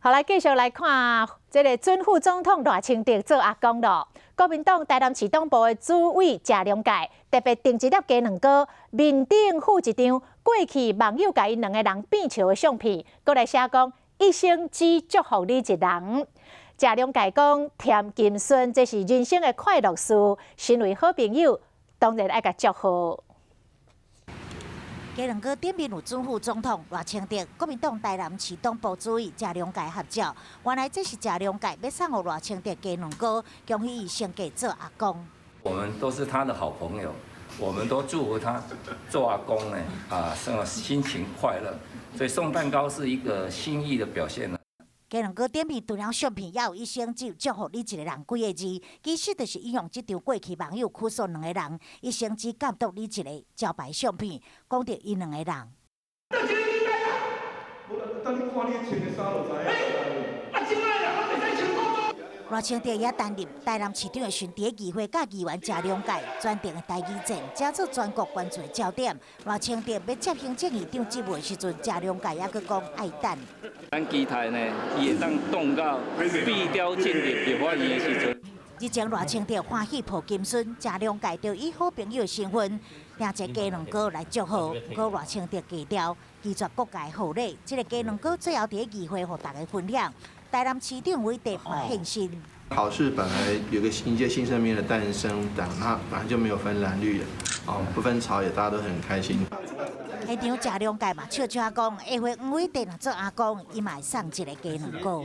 好，來繼續來看這个準副總統賴清德做阿公囉。國民黨台南市黨部的主委謝龍介特別訂一粒雞卵糕，面頂附一張過去網友共𪜶兩个人變笑的相片，閣來寫講一生只祝福你一人。謝龍介講添金孫這是人生的快樂事，身為好朋友當然愛共祝賀。雞卵糕頂面有準副總統賴清德、國民黨台南市黨部主委謝龍介合照。原來這是謝龍介欲送予賴清德雞卵糕，恭喜伊升格做阿公。我們都是他的好朋友，我們都祝福他做阿公呢，啊，生心情快樂。所以送蛋糕是一個心意的表現。雞卵糕頂面除了相片，也有一生只有祝福你一个人幾个字，其實就是引用這張過去網友哭訴兩個人一生只感動你一个招牌相片，講著𪜶兩個人。等你看你穿的衫就知影。啊，這擺啦，我袂使穿古裝。賴清德也擔任台南市長的時陣，佇議會佮議員謝龍介轉定的台語戰，成做全國關注的焦點。賴清德欲接行政院長職務的時陣，謝龍介猶閣講愛等。咱期待呢，伊會當凍到閉雕進入立法院的時陣。日前賴清德歡喜抱金孫，謝龍介就以好朋友的身份，訂一個雞卵糕來祝賀。毋過賴清德低調，拒絕各界賀禮。這个雞卵糕最後佇議會予大家分享。台南市長韋德嘛現身。好事本來有個迎接新生命的誕生，但那本來就沒有分藍綠的，哦，不分朝野，大家都很開心。現場謝龍介嘛笑笑講，下回黃偉哲若做阿公，伊嘛會送一个雞卵糕。